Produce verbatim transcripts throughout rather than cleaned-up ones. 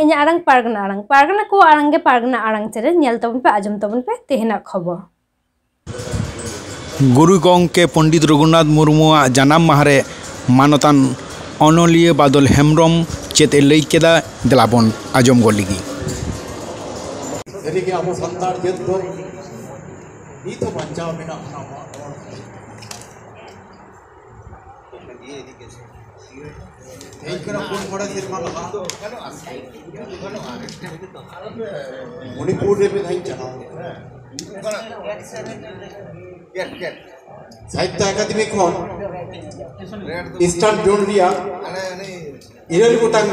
ᱤᱧᱟᱹᱜ ᱟᱲᱟᱝ ᱯᱟᱨᱜᱟᱱᱟ ᱟᱲᱟᱝ, ᱯᱟᱨᱜᱟᱱᱟ ᱠᱚᱣᱟᱜ ᱟᱲᱟᱝ ᱜᱮ ᱯᱟᱨᱜᱟᱱᱟ ᱟᱲᱟᱝ ᱪᱮᱱᱮᱞ ᱧᱮᱞ ᱛᱟᱵᱚᱱ ᱯᱮ, ᱟᱸᱡᱚᱢ ᱛᱟᱵᱚᱱ ᱯᱮ ᱛᱮᱦᱮᱧᱟᱜ ᱠᱷᱚᱵᱚᱨ᱾ ᱜᱩᱨᱩ ᱜᱚᱢᱠᱮ ᱯᱚᱱᱰᱤᱛ ᱨᱚᱜᱷᱩᱱᱟᱛᱷ ᱢᱩᱨᱢᱩᱣᱟᱜ ᱡᱟᱱᱟᱢ ᱢᱟᱦᱟ ᱨᱮ ᱢᱟᱱᱚᱛᱟᱱ ᱚᱱᱚᱞᱤᱭᱟᱹ ᱵᱟᱫᱚᱞ ᱦᱮᱢᱵᱨᱚᱢ ᱪᱮᱫ ᱮ ᱞᱟᱹᱭ ᱠᱮᱫᱟ, ᱫᱮᱞᱟ ᱵᱚᱱ ᱟᱸᱡᱚᱢ ᱜᱚᱫ ᱞᱮᱜᱮ᱾ ᱥᱟᱹᱨᱤᱜᱮ ᱟᱵᱚ ᱥᱟᱱᱛᱟᱲ ᱡᱟᱹᱛ ᱫᱚ ᱱᱤᱛ ᱦᱚᱸ ᱵᱟᱧᱪᱟᱣ ᱢᱮᱱᱟᱜ ᱵᱚᱱᱟ᱾ ᱛᱮᱦᱮᱧ ᱠᱷᱚᱱᱟᱜ ᱯᱩᱱ ᱢᱚᱬᱮ ᱥᱮᱨᱢᱟ ᱞᱟᱦᱟ ᱢᱚᱱᱤᱯᱩᱨ ᱨᱮ ᱢᱤᱫ ᱫᱷᱟᱣ ᱤᱧ ᱪᱟᱞᱟᱣ ᱞᱮᱱᱟ᱾ ᱥᱟᱦᱤᱛᱛᱚ ᱮᱠᱟᱰᱮᱢᱤ ᱠᱷᱚᱱ ᱤᱥᱴᱟᱨᱱ ᱡᱳᱱ ᱨᱮᱭᱟᱜ ᱤᱨᱟᱹᱞ ᱜᱚᱴᱟᱝ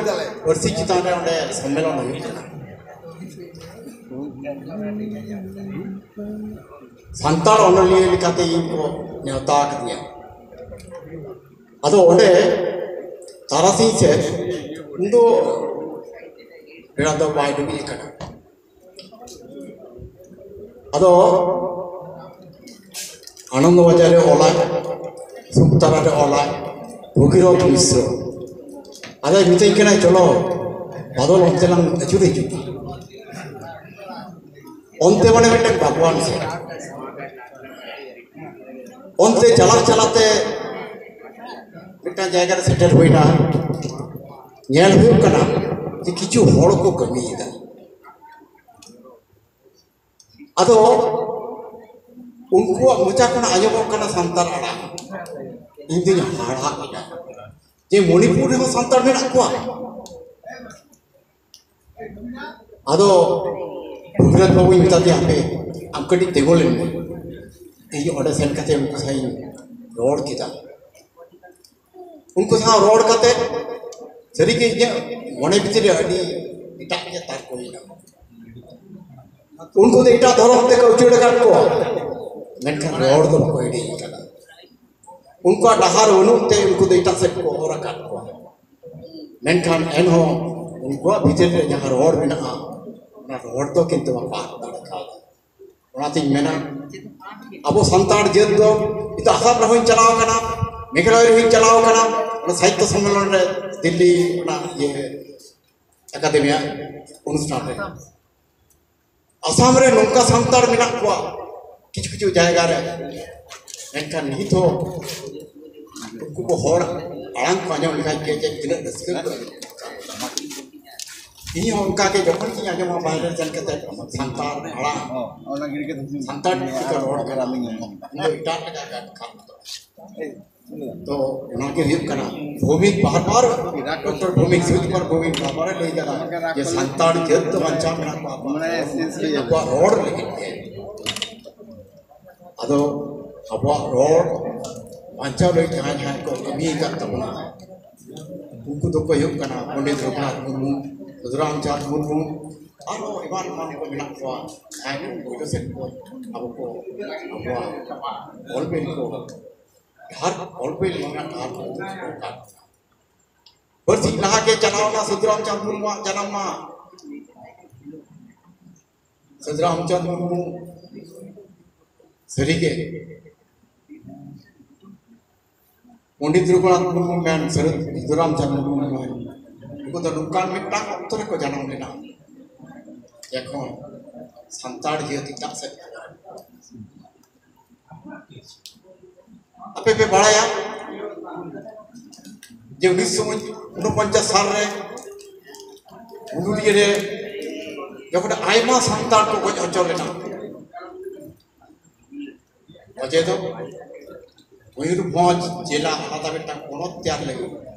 ᱯᱟᱹᱨᱥᱤ ᱪᱮᱛᱟᱱ ᱨᱮ ᱚᱸᱰᱮ ᱥᱚᱢᱢᱮᱞᱚᱱ ᱦᱩᱭᱩᱜ ᱠᱟᱱᱟ᱾ ᱥᱟᱱᱛᱟᱲ ᱚᱱᱚᱞᱤᱭᱟᱹ ᱞᱮᱠᱟᱛᱮ ᱤᱧ ᱠᱚ ᱱᱮᱣᱛᱟ ᱟᱠᱟᱫᱤᱧᱟ᱾ ᱟᱫᱚ ᱚᱸᱰᱮ ᱛᱟᱨᱟᱥᱤᱧ ᱥᱮᱫ ᱩᱱ ᱫᱚ ᱵᱮᱲᱟ ᱫᱚ ᱵᱟᱭ ᱰᱩᱵᱩᱡ ᱟᱠᱟᱱᱟ᱾ ᱟᱫᱚ ᱟᱱᱚᱱᱫᱚ ᱵᱟᱡᱟᱨ ᱨᱮ ᱚᱞᱟᱭ, ᱥᱩᱠᱛᱟᱨᱟ ᱨᱮ ᱚᱞᱟᱭ, ᱵᱷᱚᱜᱤᱨᱚᱛᱷ ᱢᱤᱥᱨᱚ᱾ ᱟᱫᱚᱭ ᱢᱤᱛᱟᱹᱧ ᱠᱟᱱᱟᱭ, "ᱪᱚᱞᱚ ᱵᱟᱫᱚᱞ, ᱚᱱᱛᱮ ᱞᱟᱝ ᱟᱹᱪᱩᱨ ᱦᱤᱡᱩᱜᱼᱟ᱾" ᱚᱱᱛᱮ ᱢᱟᱱᱮ ᱢᱤᱫᱴᱟᱝ ᱵᱟᱜᱽᱣᱟᱱ ᱥᱮᱫ᱾ ᱚᱱᱛᱮ ᱪᱟᱞᱟᱜ ᱪᱟᱞᱟᱜ ᱛᱮ ᱢᱤᱫᱴᱟᱝ ᱡᱟᱭᱜᱟ ᱨᱮ ᱥᱮᱴᱮᱨ ᱦᱩᱭᱱᱟ᱾ ᱧᱮᱞ ᱦᱩᱭᱩᱜ ᱠᱟᱱᱟ ᱡᱮ ᱠᱤᱪᱷᱩ ᱦᱚᱲ ᱠᱚ ᱠᱟᱹᱢᱤᱭᱮᱫᱟ᱾ ᱟᱫᱚ ᱩᱱᱠᱩᱣᱟᱜ ᱢᱚᱪᱟ ᱠᱷᱚᱱᱟᱜ ᱟᱸᱡᱚᱢᱚᱜ ᱠᱟᱱᱟ ᱥᱟᱱᱛᱟᱲ ᱟᱲᱟᱝ᱾ ᱤᱧ ᱫᱩᱧ ᱦᱟᱦᱟᱲᱟᱜ ᱮᱱᱟ ᱡᱮ ᱢᱚᱱᱤᱯᱩᱨ ᱨᱮᱦᱚᱸ ᱥᱟᱱᱛᱟᱲ ᱢᱮᱱᱟᱜ ᱠᱚᱣᱟ᱾ ᱟᱫᱚ ᱵᱷᱩᱵᱤᱨᱟᱡᱽ ᱵᱟᱹᱵᱩᱧ ᱢᱮᱛᱟ ᱫᱮᱭᱟ, "ᱦᱟᱯᱮ, ᱟᱢ ᱠᱟᱹᱴᱤᱡ ᱛᱤᱸᱜᱩ ᱞᱮᱱ ᱢᱮ᱾" ᱤᱧ ᱚᱸᱰᱮ ᱥᱮᱱ ᱠᱟᱛᱮ ᱩᱱᱠᱩ ᱥᱟᱶ ᱤᱧ ᱨᱚᱲ ᱠᱮᱫᱟ᱾ ᱩᱱᱠᱩ ᱥᱟᱶ ᱨᱚᱲ ᱠᱟᱛᱮ ᱥᱟᱹᱨᱤᱜᱮ ᱤᱧᱟᱹᱜ ᱢᱚᱱᱮ ᱵᱷᱤᱛᱤᱨ ᱨᱮ ᱟᱹᱰᱤ ᱮᱴᱟᱜ ᱜᱮ ᱛᱟᱨᱠᱚ ᱦᱩᱭᱱᱟ᱾ ᱩᱱᱠᱩ ᱫᱚ ᱮᱴᱟᱜ ᱫᱷᱚᱨᱚᱢ ᱛᱮᱠᱚ ᱩᱪᱟᱹᱲ ᱟᱠᱟᱫ ᱠᱚᱣᱟ, ᱢᱮᱱᱠᱷᱟᱱ ᱨᱚᱲ ᱫᱚ ᱵᱟᱠᱚ ᱦᱤᱲᱤᱧ ᱟᱠᱟᱫᱟ᱾ ᱩᱱᱠᱩᱣᱟᱜ ᱰᱟᱦᱟᱨ ᱵᱟᱹᱱᱩᱜ ᱛᱮ ᱩᱱᱠᱩ ᱫᱚ ᱮᱴᱟᱜ ᱥᱮᱫ ᱠᱚ ᱚᱨ ᱟᱠᱟᱫ ᱠᱚᱣᱟ, ᱢᱮᱱᱠᱷᱟᱱ ᱮᱱᱦᱚᱸ ᱩᱱᱠᱩᱣᱟᱜ ᱵᱷᱤᱛᱤᱨ ᱨᱮ ᱡᱟᱦᱟᱸ ᱨᱚᱲ ᱢᱮᱱᱟᱜᱼᱟ, ᱚᱱᱟ ᱨᱚᱲ ᱫᱚ ᱠᱤᱱᱛᱩ ᱵᱟᱠᱚ ᱟᱫ ᱫᱟᱲᱮ ᱠᱟᱣᱫᱟ᱾ ᱚᱱᱟᱛᱤᱧ ᱢᱮᱱᱟ, ᱟᱵᱚ ᱥᱟᱱᱛᱟᱲ ᱡᱟᱹᱛ ᱫᱚ ᱱᱤᱛᱚᱜ ᱟᱥᱟᱢ ᱨᱮᱦᱚᱸᱧ ᱪᱟᱞᱟᱣ ᱟᱠᱟᱱᱟ, ᱢᱮᱜᱷᱟᱞᱚᱭ ᱨᱮᱦᱚᱸᱧ ᱪᱟᱞᱟᱣ ᱟᱠᱟᱱᱟ, ᱚᱱᱟ ᱥᱟᱦᱤᱛᱛᱚ ᱥᱚᱢᱢᱮᱞᱚᱱ ᱨᱮ ᱫᱤᱞᱞᱤ, ᱚᱱᱟ ᱤᱭᱟᱹ ᱮᱠᱟᱰᱮᱢᱤᱭᱟ ᱚᱱᱩᱥᱴᱷᱟᱱ ᱨᱮ᱾ ᱟᱥᱟᱢ ᱨᱮ ᱱᱚᱝᱠᱟ ᱥᱟᱱᱛᱟᱲ ᱢᱮᱱᱟᱜ ᱠᱚᱣᱟ ᱠᱤᱪᱷᱩ ᱠᱤᱪᱷᱩ ᱡᱟᱭᱜᱟ ᱨᱮ, ᱢᱮᱱᱠᱷᱟᱱ ᱱᱤᱛ ᱦᱚᱸ ᱩᱱᱠᱩ ᱠᱚ ᱦᱚᱲ ᱟᱲᱟᱝ ᱠᱚ ᱟᱸᱡᱚᱢ ᱞᱮᱠᱷᱟᱱ ᱜᱮ ᱡᱮ ᱛᱤᱱᱟᱹᱜ ᱨᱟᱹᱥᱠᱟᱹ ᱠᱚ ᱟᱹᱭᱠᱟᱹᱣᱟ᱾ ᱤᱧ ᱦᱚᱸ ᱚᱱᱠᱟ ᱜᱮ ᱡᱚᱠᱷᱚᱱ ᱜᱤᱧ ᱟᱸᱡᱚᱢᱟ ᱵᱟᱦᱨᱮ ᱨᱮ ᱥᱮᱱ ᱠᱟᱛᱮ ᱥᱟᱱᱛᱟᱲ ᱟᱲᱟᱝ, ᱥᱟᱱᱛᱟᱲ ᱪᱤᱠᱟᱹ ᱨᱚᱲ ᱠᱟᱱᱟ, ᱤᱧ ᱫᱚ ᱮᱴᱟᱜ ᱞᱮᱠᱟ ᱜᱮ ᱟᱴᱠᱟᱨ ᱛᱚ ᱚᱱᱟ ᱜᱮ ᱦᱩᱭᱩᱜ ᱠᱟᱱᱟ ᱵᱷᱳᱢᱤᱠ ᱵᱟᱨ ᱵᱟᱨ, ᱰᱚᱠᱴᱚᱨ ᱵᱷᱳᱢᱤᱠ ᱥᱩᱡᱤᱛ ᱠᱩᱢᱟᱨ ᱵᱷᱳᱢᱤᱠ ᱵᱟᱨ ᱵᱟᱨ ᱮ ᱞᱟᱹᱭ ᱠᱟᱫᱟ ᱡᱮ ᱥᱟᱱᱛᱟᱲ ᱡᱟᱹᱛ ᱫᱚ ᱵᱟᱧᱪᱟᱣ ᱢᱮᱱᱟᱜ ᱠᱚᱣᱟ ᱟᱠᱚᱣᱟᱜ ᱨᱚᱲ ᱞᱟᱹᱜᱤᱫ ᱛᱮ᱾ ᱟᱫᱚ ᱟᱵᱚᱣᱟᱜ ᱨᱚᱲ ᱵᱟᱧᱪᱟᱣ ᱞᱟᱹᱜᱤᱫ ᱡᱟᱦᱟᱸᱭ ᱡᱟᱦᱟᱸᱭ ᱠᱚ ᱠᱟᱹᱢᱤ ᱟᱠᱟᱫ ᱛᱟᱵᱚᱱᱟ, ᱩᱱᱠᱩ ᱫᱚᱠᱚ ᱦᱩᱭᱩᱜ ᱠᱟᱱᱟ ᱯᱚᱱᱰᱤᱛ ᱨᱚᱜᱷᱩᱱᱟᱛᱷ ᱢᱩᱨᱢᱩ, ᱥᱟᱹᱫᱷᱩᱨᱟᱢᱪᱟᱸᱫᱽ ᱢᱩᱨᱢᱩ, ᱟᱨᱦᱚᱸ ᱮᱢᱟᱱ ᱮᱢᱟᱱ ᱠᱚ ᱢᱮᱱᱟᱜ ᱠᱚᱣᱟ, ᱡᱟᱦᱟᱸᱭ ᱠᱚ ᱯᱳᱭᱞᱳ ᱥᱮᱫ ᱠᱚ ᱟᱵᱚ ᱠᱚ ᱟᱵᱚᱣᱟᱜ ᱚᱞ ᱵᱤᱞ ᱠᱚ ᱰᱟᱦᱟᱨ, ᱚᱞ ᱵᱤᱞ ᱨᱮᱱᱟᱜ ᱰᱟᱦᱟᱨ ᱠᱚ ᱩᱫᱩᱜ ᱟᱠᱟᱫ ᱵᱚᱱᱟ᱾ ᱵᱟᱹᱨᱥᱤᱧ ᱞᱟᱦᱟ ᱜᱮ ᱪᱟᱞᱟᱣ ᱮᱱᱟ ᱥᱟᱹᱫᱷᱩᱨᱟᱢᱪᱟᱸᱫᱽ ᱢᱩᱨᱢᱩᱣᱟᱜ ᱡᱟᱱᱟᱢ ᱢᱟᱦᱟ᱾ ᱥᱟᱹᱫᱷᱩᱨᱟᱢᱪᱟᱸᱫᱽ ᱢᱩᱨᱢᱩ ᱥᱟᱹᱨᱤᱜᱮ ᱯᱚᱱᱰᱤᱛ ᱨᱚᱜᱷᱩᱱᱟᱛᱷ ᱢᱩᱨᱢᱩ ᱢᱮᱱ, ᱥᱟᱹᱫᱷᱩᱨᱟᱢᱪᱟᱸᱫᱽ ᱢᱩᱨᱢᱩ ᱢᱮᱱ, ᱩᱱᱠᱩ ᱫᱚ ᱱᱚᱝᱠᱟᱱ ᱢᱤᱫᱴᱟᱝ ᱚᱠᱛᱚ ᱨᱮᱠᱚ ᱡᱟᱱᱟᱢ ᱞᱮᱱᱟ, ᱡᱚᱠᱷᱚᱱ ᱥᱟᱱᱛᱟᱲ ᱡᱟᱹᱛ ᱮᱴᱟᱜ ᱥᱮᱫ ᱟᱯᱮ ᱯᱮ ᱵᱟᱲᱟᱭᱟ ᱡᱮ ᱩᱱᱤᱥᱥᱚ ᱩᱱᱚᱯᱚᱧᱪᱟᱥ ᱥᱟᱞ ᱨᱮ ᱯᱩᱨᱩᱞᱤᱭᱟᱹ ᱨᱮ ᱡᱚᱠᱷᱚᱱ ᱟᱭᱢᱟ ᱥᱟᱱᱛᱟᱲ ᱠᱚ ᱜᱚᱡ ᱦᱚᱪᱚ ᱞᱮᱱᱟ, ᱚᱡᱮ ᱫᱚ ᱢᱚᱭᱩᱨᱵᱷᱚᱸᱡᱽ ᱡᱮᱞᱟ ᱟᱞᱟᱫᱟ ᱢᱤᱫᱴᱟᱝ ᱯᱚᱱᱚᱛ ᱛᱮᱭᱟᱨ ᱞᱟᱹᱜᱤᱫ,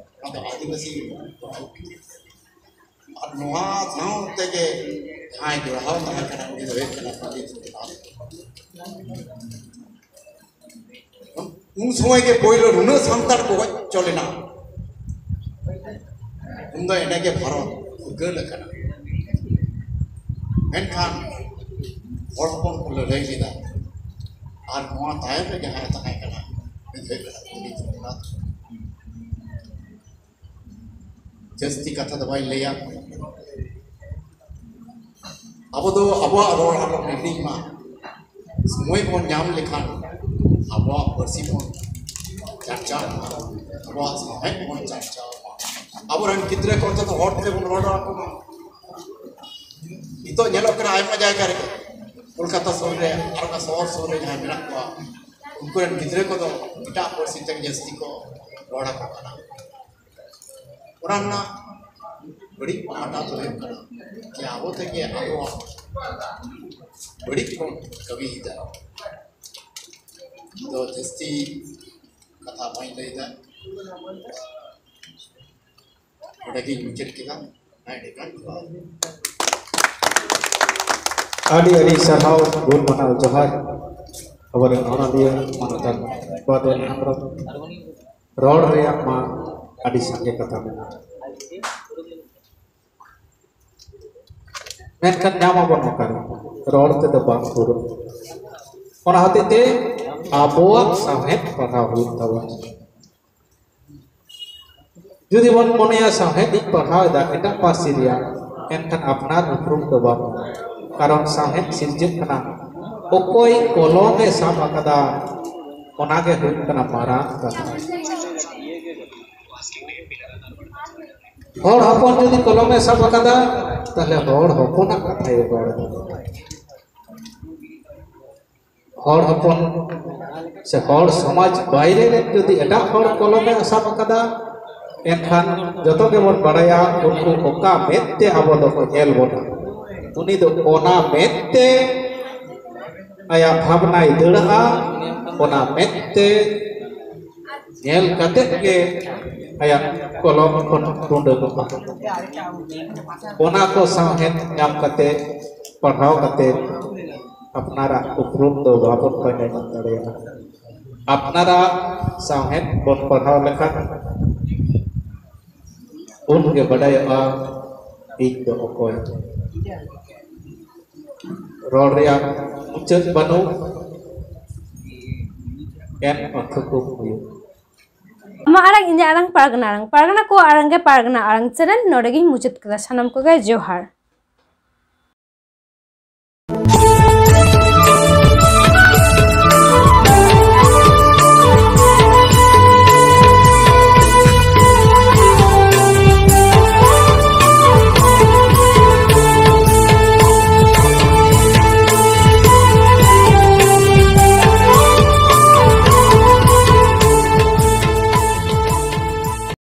ᱚᱱᱟ ᱫᱚ ᱟᱹᱫᱤᱵᱟᱹᱥᱤ ᱟᱨ ᱱᱚᱣᱟ ᱥᱟᱶ ᱛᱮᱜᱮ ᱡᱟᱦᱟᱸᱭ ᱡᱚᱲᱟᱣ ᱛᱟᱦᱮᱸ ᱠᱟᱱᱟ, ᱩᱱᱤ ᱫᱚ ᱦᱩᱭᱩᱜ ᱠᱟᱱᱟ ᱯᱚᱱᱰᱤᱛ ᱨᱚᱜᱷᱩᱱᱟᱛᱷ᱾ ᱩᱱ ᱥᱚᱢᱚᱭ ᱜᱮ ᱯᱳᱭᱞᱳ ᱱᱩᱱᱟᱹᱜ ᱥᱟᱱᱛᱟᱲ ᱠᱚ ᱜᱚᱡ ᱦᱚᱪᱚ ᱞᱮᱱᱟ, ᱩᱱ ᱫᱚ ᱮᱸᱰᱮ ᱜᱮ ᱵᱷᱟᱨᱚᱛ ᱯᱷᱩᱨᱜᱟᱹᱞ ᱟᱠᱟᱱᱟ᱾ ᱢᱮᱱᱠᱷᱟᱱ ᱦᱚᱲ ᱦᱚᱯᱚᱱ ᱠᱚ ᱞᱟᱹᱲᱦᱟᱹᱭ ᱞᱮᱫᱟ, ᱟᱨ ᱱᱚᱣᱟ ᱛᱟᱭᱚᱢ ᱨᱮ ᱡᱟᱦᱟᱸᱭ ᱛᱟᱦᱮᱸ ᱠᱟᱱᱟ, ᱩᱱᱤ ᱫᱚ ᱦᱩᱭᱩᱜ ᱠᱟᱱᱟ ᱯᱚᱱᱰᱤᱛ ᱨᱚᱜᱷᱩᱱᱟᱛᱷ᱾ ᱡᱟᱹᱥᱛᱤ ᱠᱟᱛᱷᱟ ᱫᱚ ᱵᱟᱹᱧ ᱞᱟᱹᱭᱟ᱾ ᱟᱵᱚ ᱫᱚ ᱟᱵᱚᱣᱟᱜ ᱨᱚᱲ ᱟᱞᱚ ᱦᱤᱲᱤᱧ ᱢᱟ᱾ ᱥᱚᱢᱚᱭ ᱵᱚᱱ ᱧᱟᱢ ᱞᱮᱠᱷᱟᱱ ᱟᱵᱚᱣᱟᱜ ᱯᱟᱹᱨᱥᱤ ᱵᱚᱱ ᱪᱟᱨᱪᱟᱣ ᱢᱟ, ᱟᱵᱚᱣᱟᱜ ᱥᱟᱶᱦᱮᱫ ᱵᱚᱱ ᱪᱟᱨᱪᱟᱣ ᱢᱟ᱾ ᱟᱵᱚᱨᱮᱱ ᱜᱤᱫᱽᱨᱟᱹ ᱠᱚ ᱚᱱᱛᱮ ᱫᱚ ᱦᱚᱲ ᱛᱮᱵᱚᱱ ᱨᱚᱲ ᱟᱠᱚ ᱢᱟ᱾ ᱱᱤᱛᱚᱜ ᱧᱮᱞᱚᱜ ᱠᱟᱱᱟ ᱟᱭᱢᱟ ᱡᱟᱭᱜᱟ ᱨᱮ, ᱠᱳᱞᱠᱟᱛᱟ ᱥᱩᱨ ᱨᱮ ᱟᱨ ᱚᱱᱟ ᱥᱚᱦᱚᱨ ᱥᱩᱨ ᱨᱮ ᱡᱟᱦᱟᱸᱭ ᱢᱮᱱᱟᱜ ᱠᱚᱣᱟ, ᱩᱱᱠᱩ ᱨᱮᱱ ᱜᱤᱫᱽᱨᱟᱹ ᱠᱚᱫᱚ ᱮᱴᱟᱜ ᱯᱟᱹᱨᱥᱤ ᱛᱮᱜᱮ ᱡᱟᱹᱥᱛᱤ ᱠᱚ ᱨᱚᱲ ᱟᱠᱚ ᱠᱟᱱᱟ᱾ ᱚᱱᱟ ᱨᱮᱱᱟᱜ ᱵᱟᱹᱲᱤᱡ ᱯᱟᱦᱴᱟ ᱫᱚ ᱦᱩᱭᱩᱜ ᱠᱟᱱᱟ ᱡᱮ ᱟᱵᱚ ᱛᱮᱜᱮ ᱟᱵᱚᱣᱟᱜ ᱵᱟᱹᱲᱤᱡ ᱵᱚᱱ ᱠᱟᱹᱢᱤᱭᱮᱫᱟ᱾ ᱤᱧ ᱫᱚ ᱡᱟᱹᱥᱛᱤ ᱠᱟᱛᱷᱟ ᱵᱟᱹᱧ ᱞᱟᱹᱭᱫᱟ, ᱱᱚᱰᱮ ᱜᱤᱧ ᱢᱩᱪᱟᱹᱫ ᱠᱮᱫᱟ᱾ ᱟᱹᱰᱤ ᱟᱹᱰᱤ ᱥᱟᱨᱦᱟᱣ, ᱜᱩᱱ ᱢᱟᱱᱟᱣ ᱡᱚᱦᱟᱨ ᱟᱵᱚᱨᱮᱱ ᱚᱱᱚᱞᱤᱭᱟᱹ ᱢᱟᱱᱚᱛᱟᱱ ᱵᱟᱫᱚᱞ ᱦᱮᱢᱵᱨᱚᱢ᱾ ᱨᱚᱲ ᱨᱮᱭᱟᱜ ᱢᱟ ᱟᱹᱰᱤ ᱥᱟᱸᱜᱮ ᱠᱟᱛᱷᱟ ᱢᱮᱱᱟᱜᱼᱟ, ᱢᱮᱱᱠᱷᱟᱱ ᱧᱟᱢ ᱟᱵᱚᱱ ᱚᱠᱟᱨᱮ? ᱨᱚᱲ ᱛᱮᱫᱚ ᱵᱟᱝ ᱯᱩᱨᱟᱹᱜᱼᱟ᱾ ᱚᱱᱟ ᱦᱚᱛᱮᱡ ᱛᱮ ᱟᱵᱚᱣᱟᱜ ᱥᱟᱶᱦᱮᱫ ᱯᱟᱲᱦᱟᱣ ᱦᱩᱭᱩᱜ ᱛᱟᱵᱚᱱᱟ᱾ ᱡᱩᱫᱤ ᱵᱚᱱ ᱢᱚᱱᱮᱭᱟ ᱥᱟᱶᱦᱮᱫ ᱤᱧ ᱯᱟᱲᱦᱟᱣ ᱮᱫᱟ ᱮᱴᱟᱜ ᱯᱟᱹᱨᱥᱤ ᱨᱮᱭᱟᱜ, ᱮᱱᱠᱷᱟᱱ ᱟᱯᱱᱟᱨ ᱩᱯᱨᱩᱢ ᱫᱚ ᱵᱟᱝ᱾ ᱠᱟᱨᱚᱱ ᱥᱟᱶᱦᱮᱫ ᱥᱤᱨᱡᱟᱹᱜ ᱠᱟᱱᱟ ᱚᱠᱚᱭ ᱠᱚᱞᱚᱢ ᱮ ᱥᱟᱵ ᱟᱠᱟᱫᱟ, ᱚᱱᱟᱜᱮ ᱦᱩᱭᱩᱜ ᱠᱟᱱᱟ ᱢᱟᱨᱟᱝ ᱠᱟᱛᱷᱟ᱾ ᱦᱚᱲ ᱦᱚᱯᱚᱱ ᱡᱩᱫᱤ ᱠᱚᱞᱚᱢ ᱮ ᱥᱟᱵ ᱟᱠᱟᱫᱟ, ᱛᱟᱦᱞᱮ ᱦᱚᱲ ᱦᱚᱯᱚᱱᱟᱜ ᱠᱟᱛᱷᱟᱭ ᱨᱚᱲ ᱮᱫᱟ᱾ ᱦᱚᱲ ᱦᱚᱯᱚᱱ ᱥᱮ ᱦᱚᱲ ᱥᱚᱢᱟᱡᱽ ᱵᱟᱭᱨᱮ ᱨᱮ ᱡᱩᱫᱤ ᱮᱴᱟᱜ ᱦᱚᱲ ᱠᱚᱞᱚᱢᱮ ᱥᱟᱵ ᱟᱠᱟᱫᱟ, ᱮᱱᱠᱷᱟᱱ ᱡᱚᱛᱚ ᱜᱮᱵᱚᱱ ᱵᱟᱲᱟᱭᱟ ᱩᱱᱠᱩ ᱚᱠᱟ ᱢᱮᱫ ᱛᱮ ᱟᱵᱚ ᱫᱚᱠᱚ ᱧᱮᱞ ᱵᱚᱱᱟ᱾ ᱩᱱᱤ ᱫᱚ ᱚᱱᱟ ᱢᱮᱫ ᱛᱮ ᱟᱭᱟᱜ ᱵᱷᱟᱵᱽᱱᱟᱭ ᱫᱟᱹᱲᱟᱜᱼᱟ, ᱚᱱᱟ ᱢᱮᱫ ᱛᱮ ᱧᱮᱞ ᱠᱟᱛᱮᱫ ᱜᱮ ᱟᱭᱟᱜ ᱠᱚᱞᱚᱢ ᱠᱷᱚᱱ ᱴᱩᱰᱟᱹᱜᱚᱜᱼᱟ᱾ ᱚᱱᱟ ᱠᱚ ᱥᱟᱶᱦᱮᱫ ᱧᱟᱢ ᱠᱟᱛᱮ, ᱯᱟᱲᱦᱟᱣ ᱠᱟᱛᱮ ᱟᱯᱱᱟᱨᱟᱜ ᱩᱯᱨᱩᱢ ᱫᱚ ᱵᱟᱵᱚᱱ ᱯᱟᱸᱡᱟ ᱧᱟᱢ ᱫᱟᱲᱮᱭᱟᱜᱼᱟ᱾ ᱟᱯᱱᱟᱨᱟᱜ ᱥᱟᱶᱦᱮᱫ ᱵᱚᱱ ᱯᱟᱲᱦᱟᱣ ᱞᱮᱠᱷᱟᱱ ᱩᱱᱜᱮ ᱵᱟᱰᱟᱭᱚᱜᱼᱟ ᱤᱧ ᱫᱚ ᱚᱠᱚᱭ᱾ ᱨᱚᱲ ᱨᱮᱭᱟᱜ ᱢᱩᱪᱟᱹᱫ ᱵᱟᱹᱱᱩᱜ, ᱮᱱ ᱚᱨᱛᱷᱚ ᱠᱚ ᱦᱩᱭᱩᱜ᱾ ᱟᱢᱟᱜ ᱟᱲᱟᱝ, ᱤᱧᱟᱹᱜ ᱟᱲᱟᱝ, ᱯᱟᱨᱜᱟᱱᱟ ᱟᱲᱟᱝ, ᱯᱟᱨᱜᱟᱱᱟ ᱠᱚᱣᱟᱜ ᱟᱲᱟᱝ ᱜᱮ ᱯᱟᱨᱜᱟᱱᱟ ᱟᱲᱟᱝ ᱪᱮᱱᱮᱞ᱾ ᱱᱚᱰᱮ ᱜᱤᱧ ᱢᱩᱪᱟᱹᱫ ᱠᱮᱫᱟ᱾ ᱥᱟᱱᱟᱢ ᱠᱚᱜᱮ ᱡᱚᱦᱟᱨ᱾